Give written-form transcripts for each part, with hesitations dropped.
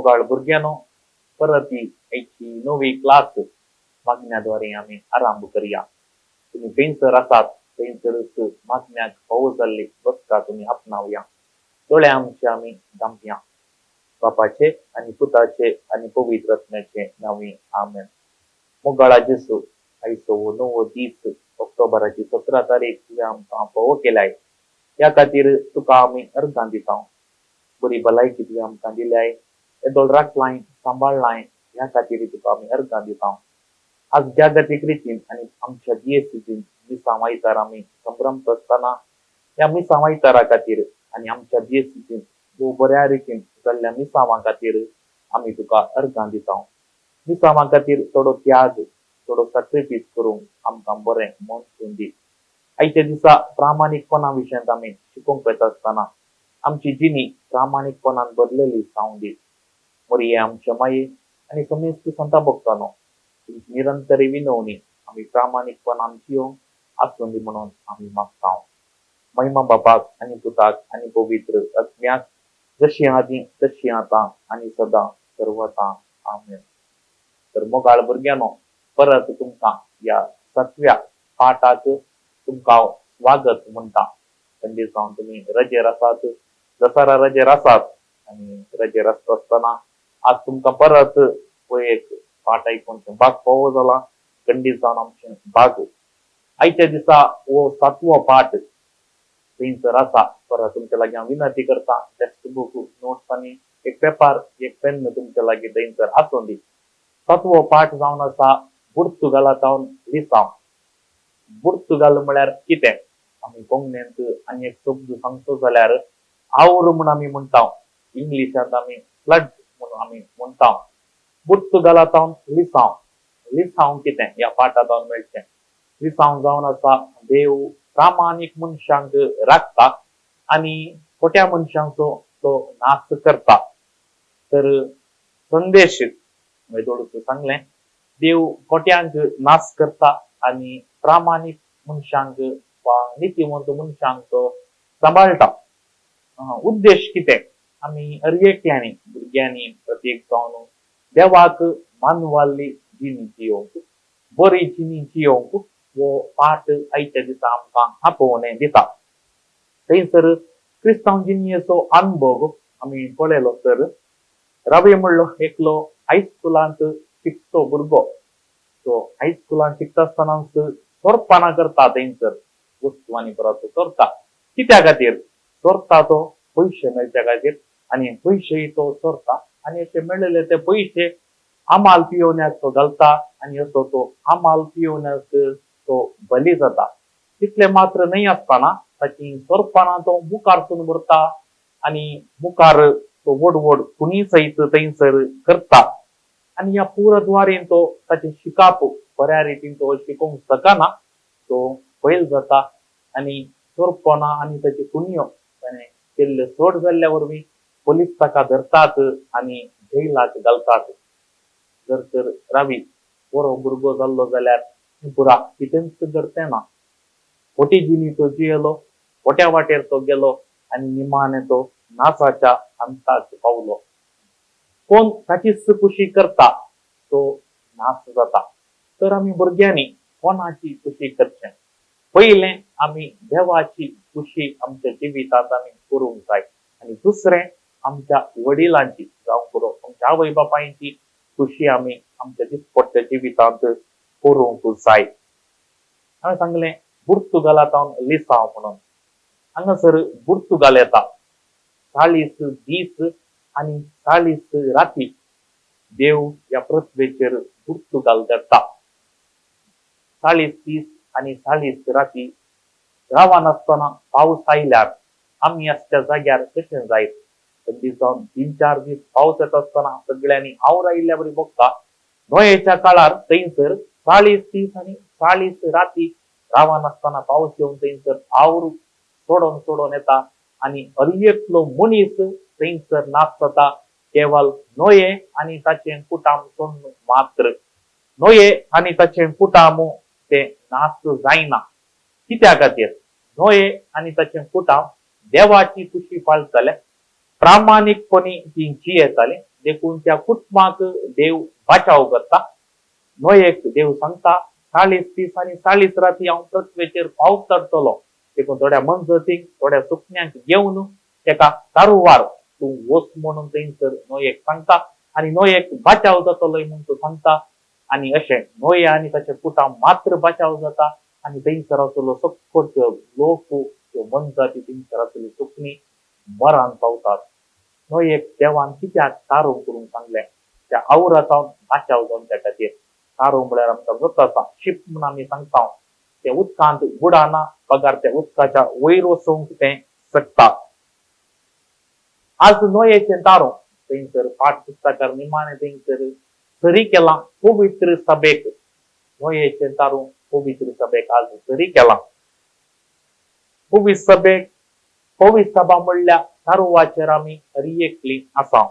मोगाळ भुरग्यांनो, परत आयची नवी क्लास मागण्याद्वारे आमी आरंभ करया. तुमी खंयसर आसात थंयसरच मागण्याक फावो जाल्ली बसका तुमी आपणावया. दोळे आमचे आमी धांपया. बापाचे आनी पुताचे आनी पवित्र आत्म्याचे नांवी, आमेन. मोगाळा जेसू, आयचो हो नवो दीस, ऑक्टोबराची 17 तारीख तुवें आमकां फावो केल्याय, ह्या खातीर तुका आमी अर्गां दिता. बरी भलायकी तुवें आमकां दिल्याय, येदोळ राखलाय, सांबाळलाय, ह्या खातीर तुका आमी अर्गां दिता. आज जागतीक रितीन आनी आमच्या दियेसीन मिसां आयतार आमी संभ्रमता आसतना, ह्या मिसां आयतारा खातीर आनी आमच्या दियेसीन भोव बऱ्या रितीन जाल्ल्या मिसांवां खातीर आमी तुका अर्गां दिता. मिसांवां खातीर थोडो त्याग, थोडो सॅक्रिफीस करूंक आमकां बरें मन दी. आयच्या दिसा प्रामाणीकपणा विशयांत आमी शिकोवंक वता आसतना आमची जिणी प्रामाणीकपणान भरलेली जावं दी. मरिये आमच्या माये आनी समेस्त संता भक्तानो, तुमची निरंतर विनवणी आमी प्रामाणीकपणान जियोंक आसूं दी म्हणून आमी मागता. महिमा बापाक आनी पुताक आनी पवित्र आत्म्याक, जशी आदी तशी आतां आनी सदां सर्वता, आमेन. तर मोगाळ भुरग्यांनो, परत तुमकां ह्या सातव्या पाठाक तुमकां हांव स्वागत म्हणटा. थंडी जावन तुमी रजेर आसात, दसरा रजेर आसात आनी रजेर आसता आसतना आज तुमकां परत हो एक पाठ आयकून भाग फावो जाला. खंडीत जावन आमचें भाग. आयच्या दिसा हो सातवो पाठ थंयसर आसा. परत तुमच्या लागीं हांव विनंती करता, टेक्स्ट बूक, नोट्स आनी एक पेपर, एक पेन तुमच्या लागीं थंयसर आसूं दी. सातवो पाठ जावन आसा पुर्तुगालांत लिसांव. पुर्तुगाल म्हळ्यार कितें? आमी कोंकणींत आनी एक शब्द सांगचो जाल्यार our म्हूण आमी म्हणटा. इंग्लिशांत आमी फ्लड म्हणून आमी म्हणटा. पुर्तुगालांत लिसांव. लिसांव कितें ह्या पाठांत मेळचें? लिसांव जावन आसा, देव प्रामाणीक मनशांक राखता आनी खोट्या मनशांचो तो नाश करता. तर संदेश थोडोसो सांगलें, देव खोट्यांक नाश करता आनी प्रामाणीक मनशांक वा नितीवंत मनशांक तो सांबाळटा. उद्देश कितें? आमी हर एकल्यांनी, भुरग्यांनी प्रत्येक जावन देवाक मानवाल्ली जिणी जियोवंक, बरी जिणी जियोवंक हो पाठ आयच्या दिसा आमकां आपोवणें दिता. थंयसर क्रिस्तांव जिणयेचो अनुभव आमी पळयलो तर रवी म्हणलो एकलो हायस्कुलांत शिकचो भुरगो, तो हायस्कुलांत शिकता आसतनाच चोरपानां करता. थंयसर वस्तू आनी परत चोरता. कित्या खातीर चोरता तो? पयशे मेळच्या खातीर. आनी पयशेय तो चोरता आनी अशे मेळिल्ले ते पयशे आमाल पियोवण्याक तो घालता आनी असो तो आमाल पियोवण्याक तो बली जाता. तितले मात्र न्हय आसतना ताची चोरपानां तो मुखार व्हरता आनी मुखार तो व्हड व्हड खुनी सयत थंयसर करता. आनी ह्या पुरा द्वारेन तो ताचें शिकाप बऱ्या रितीन तो शिकोवंक शकना, तो फेल जाता. आनी चोरपणां आनी ताची खुनयो ताणें केल्ल्यो चड जाल्ल्या वरवीं पोलीस ताका धरतात आनी जेलाक घालतात. जर तर रावी बरो भुरगो जाल्लो जाल्यार पुरा कितेंच घडचें ना. खोटी जिणी तो जियेलो, खोट्या वाटेर तो गेलो आनी निमाणें तो नासाच्या अंताक पावलो. कोण ताचीच खुशी करता तो नाश जाता. तर आमी भुरग्यांनी कोणाची खुशी करचें? पयलें आमी देवाची खुशी आमच्या जिवितांत आमी करूंक जाय आनी दुसरें आमच्या वडिलांची, जावं पुरो आमच्या आवय बापायची खुशी आमी आमच्या दिसपट्ट्या जिवितांत करूंक जाय. हांवें सांगलें पुर्तुगालांत लिसांव म्हणून. हांगासर पुर्तुगाल येता. 40 दीस आनी 40 राती देव ह्या पृथ्वेचेर पुर्तुगाल धाडटा. 40 दीस आनी 40 राती रावनासतना पावस आयल्यार आमी आसच्या जाग्यार कशें जायत? जावन 3-4 दीस पावस येता आसतना सगळ्यांनी our आयिल्ल्या बरी भोगता. नोयेच्या काळार थंयसर 40 दीस आनी 40 राती रावनासतना पावस येवन थंयसर our सोडोन सोडोन येता आनी हर एकलो मनीस थंयसर नाश जाता, केवल नोये आनी ताचें कुटाम सोडून मात्र. नोये आनी ताचें कुटाम ते नाश जायना. कित्या खातीर? नोये आनी ताचें कुटाम देवाची खुशी पाळटाले, प्रामाणीकपणी ती जियेताली. देखून त्या कुटुंबाक देव बाचाव करता. नोयेक देव सांगता 40 दीस आनी 40 राती हांव पृथ्वेचेर पावस चडटलो, देखून थोड्या मनजतींक थोड्या सुकण्यांक घेवन तेका तारुवार तूं वच म्हणून थंयसर नोयेक सांगता आनी नोयेक बाचाव जातलो म्हणून तो सांगता. आनी अशें नोये आनी ताचे कुटां मात्र बाचाव जाता आनी थंयसर आसलो सक्कट लोक त्यो मनजाती थंयसर आसली सुकणी मरान पावतात. नोयेक देवान कित्याक तारू करूंक सांगलें? त्या आवरातावन बाचाव जावच्या खातीर. तारू म्हळ्यार आमकां जाता आसा शीप म्हूण आमी सांगता, तें उदकांत बुडना बगर त्या उदकाच्या वयर वचूंक तें शकता. आज नोयेचें तारू थंयसर पाठ पुस्तकार निमाणें थंयसर सरी केलां पवित्र सभेक. नोयेचें तारू पवित्र सभेक आज सरी केलां. पवित्र सभेक, पवित्र सभा म्हणल्यार तारुवाचेर आमी हर एकली आसा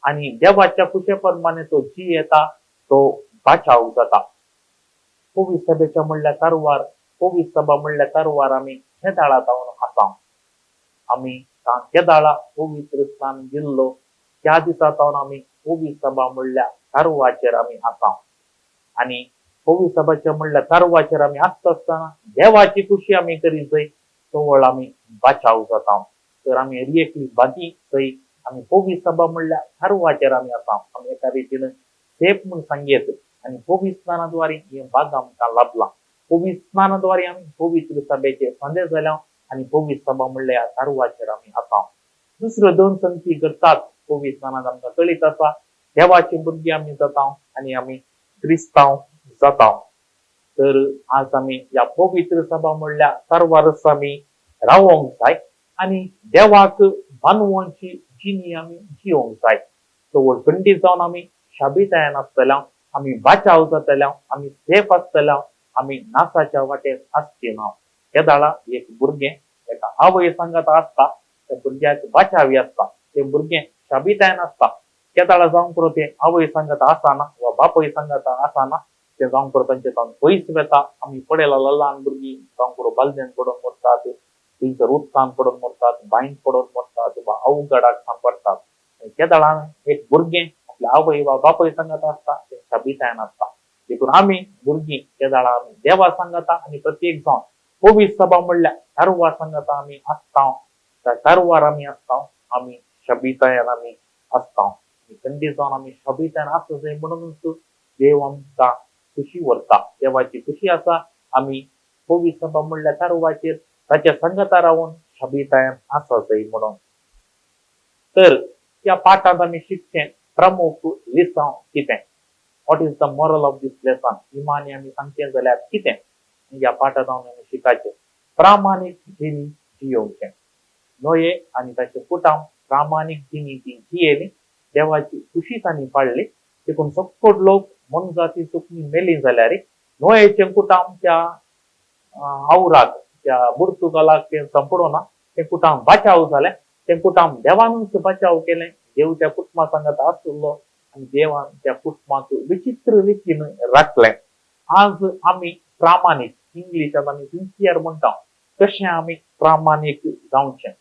आनी देवाच्या खुशे प्रमाणे तो जी येता तो बाचाव जाता. पवित्र सभेच्या म्हणल्यार तारवार, पवित्र सभा म्हणल्यार तारवार आमी केदाळा जावन आसा. आमी केदाळा पवित्र स्नान दिल्लो त्या दिसा जावन आमी पवित्र सभा म्हणल्यार तारवाचेर आमी आसा. आनी पवित्र सभाच्या म्हणल्यार तारवाचेर आमी आसता आसतना देवाची खुशी आमी करीत जंय तवळ आमी बाचाव जाता. तर आमी हर एकली बागी थंय आमी पवित्र सभा म्हणल्यार तारवाचेर आमी आसा. आमी एका रितीन सेफ म्हूण सांगयेत आनी पवित्र स्नानाद्वारे हें भाग आमकां लाभलां. पवित्र स्नानाद्वारे आमी पवित्र सभेचे संदे जाल्या आनी पवित्र सभा म्हणल्यार तारवाचेर आमी आसा. दुसऱ्यो दोन संगती घडटात पवित्र स्नानांत आमकां कळीत आसा. देवाची भुरगीं आमी जाता आनी आमी क्रिस्तांव जाता. तर आज आमी ह्या पवित्र सभा म्हणल्यार तारवारच आमी रावोंक जाय आनी देवाक मानवांची जिणी आमी जियोंक जाय. तवळ खंडीत जावन आमी शाबितायेन आसतल्या, आमी बाचाव जातल्या, आमी सेफ आसतल्या, आमी नासाच्या वाटेर आसचे ना. केदाळा एक भुरगें एका आवय सांगात आसता, त्या भुरग्याक बाचावी आसता, तें भुरगें शाबितायेन आसता. केदाळा जावंक पुरो तें आवय सांगात आसना वा बापूय सांगात आसना, तें जावंक पुरो तांचे जावन पयस वेता. आमी पळयला, ल्हान भुरगीं जावंक पुरो बालदेन पडून मरतात, थंयसर उदकांत पडून मरतात, बांयंत पडून मरतात वा अवघडाक सांपडटात. केदाळान एक भुरगें आपल्या आवय वा बापूय सांगात आसता, तें शाबितायेन आसता. देखून आमी भुरगीं केदाळा आमी देवा सांगाता आनी प्रत्येक जावन पवित्र सभा म्हणल्यार तारवार सांगाता आमी आसता, त्या तारवार आमी आसता, आमी शबितायेन आमी आसता. आनी खंडीत जावन आमी शबितायेन आसता जाय म्हणूनच देव आमकां खुशी व्हरता. देवाची खुशी आसा आमी पवित्र सभा म्हणल्यार तारवाचेर ताच्या सांगाता रावन शबितायेन आसा जाय म्हणून. तर ह्या पाठांत आमी शिकचें प्रमुख लिसांव कितें? What is the moral of this lesson? निमाणी आमी सांगचें जाल्यार कितें ह्या पाठांत आमी शिकाचें? प्रामाणीक जिणी जियोवचें. नोये आनी ताचे कुटाम प्रामाणीक जिणी ती जियेली, देवाची खुशी तांणी पाळ्ळी. देखून सक्कड लोक मनजाती चुकणी मेली जाल्यार नोयेचें कुटाम त्या आवराक, त्या बुर्तुगालाक तें संपडो ना. तें कुटाम बाचाव जालें. तें कुटाम देवानूच बचाव केलें. देव त्या कुटुंबा सांगात आसलो आनी देवान त्या कुटुंबाक विचित्र रितीन राखलें. आज आमी प्रामाणीक, इंग्लिशांत आमी सिन्सियर म्हणटा, कशें आमी प्रामाणीक जावचें?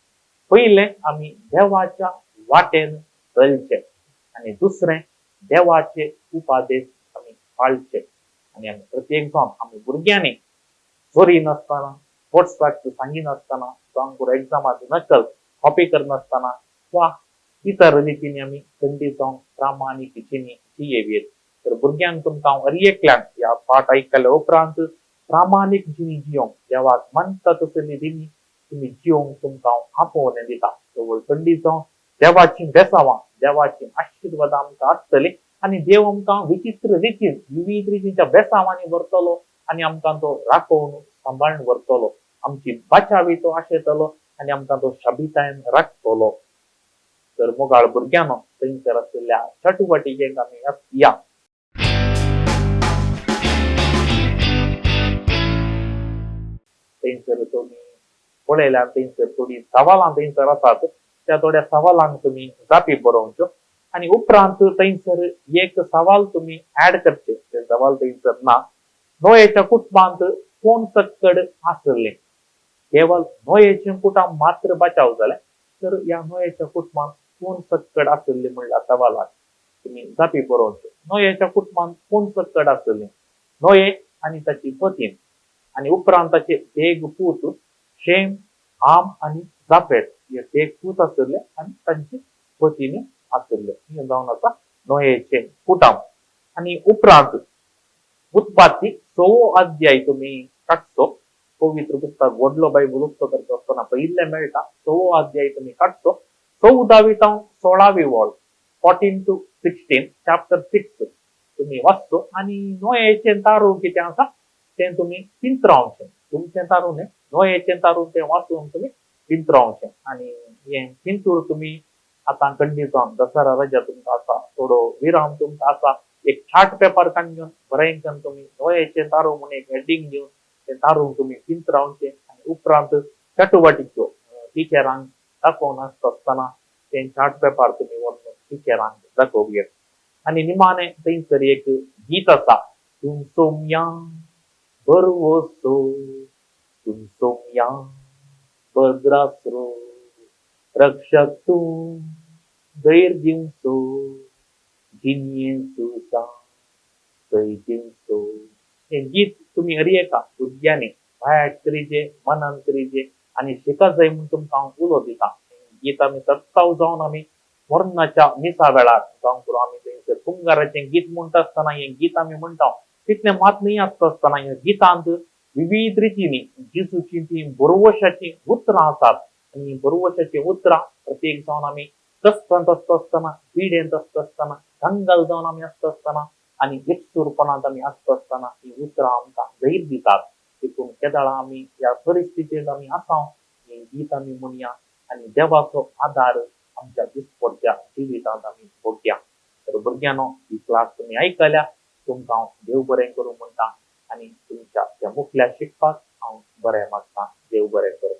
पयलें, आमी देवाच्या वाटेन चलचें आनी दुसरें, देवाचे उपादेश आमी पाळचे. आनी आमी प्रत्येक जावन आमी भुरग्यांनी चोरी नासतना, फोट्साक सांगिनासतना, जावं एग्जामाक नकल कॉपी करनासतना वा इतर रितींनी आमी खंडीत जावन प्रामाणीक जिणी जियेवयेत. तर भुरग्यांक तुमकां हांव हर एकल्याक ह्या पाठ आयकल्या उपरांत प्रामाणीक जिणी जियोंक, देवाक मानता तसली जिणी तुमी जियोंक तुमकां हांव आपोवणें दिता. तवळ खंडीत जावन देवाची बेसावां, देवाची आशिर्वाद आमकां आसतली आनी देव आमकां विचित्र रितीन, विविध रितीच्या बेसावांनी व्हरतलो आनी आमकां तो राखोवन सांबाळून व्हरतलो. आमची बाचावी तो आशेतलो आनी आमकां तो शाबितायेन राखतलो. तर मोगाळ भुरग्यांनो, थंयसर आशिल्ल्या चटुवटिकेक आमी या. थंयसर तुमी पळयल्यार थंयसर थोडीं सवालां थंयसर आसात. त्या थोड्या सवालांक तुमी जापी बरोवच्यो आनी उपरांत थंयसर एक सवाल तुमी ऍड करचे. ते सवाल थंयसर ना. नोयेच्या कुटुंबांत कोण सक्कड आसले? केवल नोयेचें कुटुंब मात्र बचाव जालें, तर ह्या नोयेच्या कुटुंबांत कोण सक्कड आसले म्हणल्यार सवालाक तुमी जापी बरोवच्यो. नोयेच्या कुटुंबांत कोण सकड आसले? नोये आनी ताची पतीन आनी उपरांत ताचे देग पूत शेम, हाम आनी जापेत हे देग पूत आसले आनी तांची पतीन आसले. हें जावन आसा नोयेचें कुटुंब. आनी उपरांत उत्पत्ती 6वो अध्याय तुमी काडचो. पवित्र पुस्तक व्हडलो बायबल उक्तो करता आसतना पयिल्लें मेळटा. 6वो अध्याय तुमी काडचो, 14वी जावन 16वी वळ, 14 to 16, chapter 6 तुमी वाचचो आनी नोयेचें तारू कितें आसा तें तुमी पिंतरावचें. तुमचें तारू न्हय, नोयेचें तारू तें वाचून तुमी पिंतरावचें. आनी हें पिंतूर तुमी आतां खंडीत जावन दसरा रजा तुमकां आसा, थोडो विराम तुमकां आसा, एक चार्ट पेपर काडून घेवन बरें तुमी नोयेचें तारू म्हूण एक हेडींग दिवन तें तारू तुमी पिंतरावचें. आनी उपरांत चटुवटिक्यो टिचरांक दाखोवन आसता आसतना तें चार्ट पेपर तुमी व्हरून टिचरांक दाखोवया. आनी निमाणें थंयसर एक गीत आसा, तूं सोम्या बरवसो, तूं सोम्या भद्रासरो, रक्षक तूं धैर्य दिवचो, जिणयेन सय दिवचो. हें गीत तुमी हर एका भुरग्यांनी भायर करीजे, मनान करीजे आनी शिका जाय म्हूण तुमकां हांव उलो दितां. गीत आमी सत्ताव जावन आमी मरणाच्या मिसा वेळार जावं करून आमी थंयसर कुमगाराचें गीत म्हणटा आसतना हें गीत आमी म्हणटा. तितलें मात न्हय आसता आसतना ह्या गितांत विविध रितींनी जेजूची तीं भरवशाचीं उतरां आसात आनी हीं भरवशाचीं उतरां प्रत्येक जावन आमी कश्टांत आसता आसतना, पिडेंत आसता आसतना, कंगाल जावन आमी आसता आसतना आनी एकसूरपणांत आमी आसता आसतना हीं उतरां आमकां धैर्य दितात. देखून केदळा आमी ह्या परिस्थितींत आमी आसा, हें गीत आमी म्हणया आनी देवाचो आदार आमच्या दिसपडच्या जिवितांत आमी भोगया. तर भुरग्यांनो, ही क्लास तुमी आयकल्या, तुमकां हांव देव बरें करूं म्हणटा आनी तुमच्या त्या मुखल्या शिकपाक हांव बरें मागता. देव बरें करूं.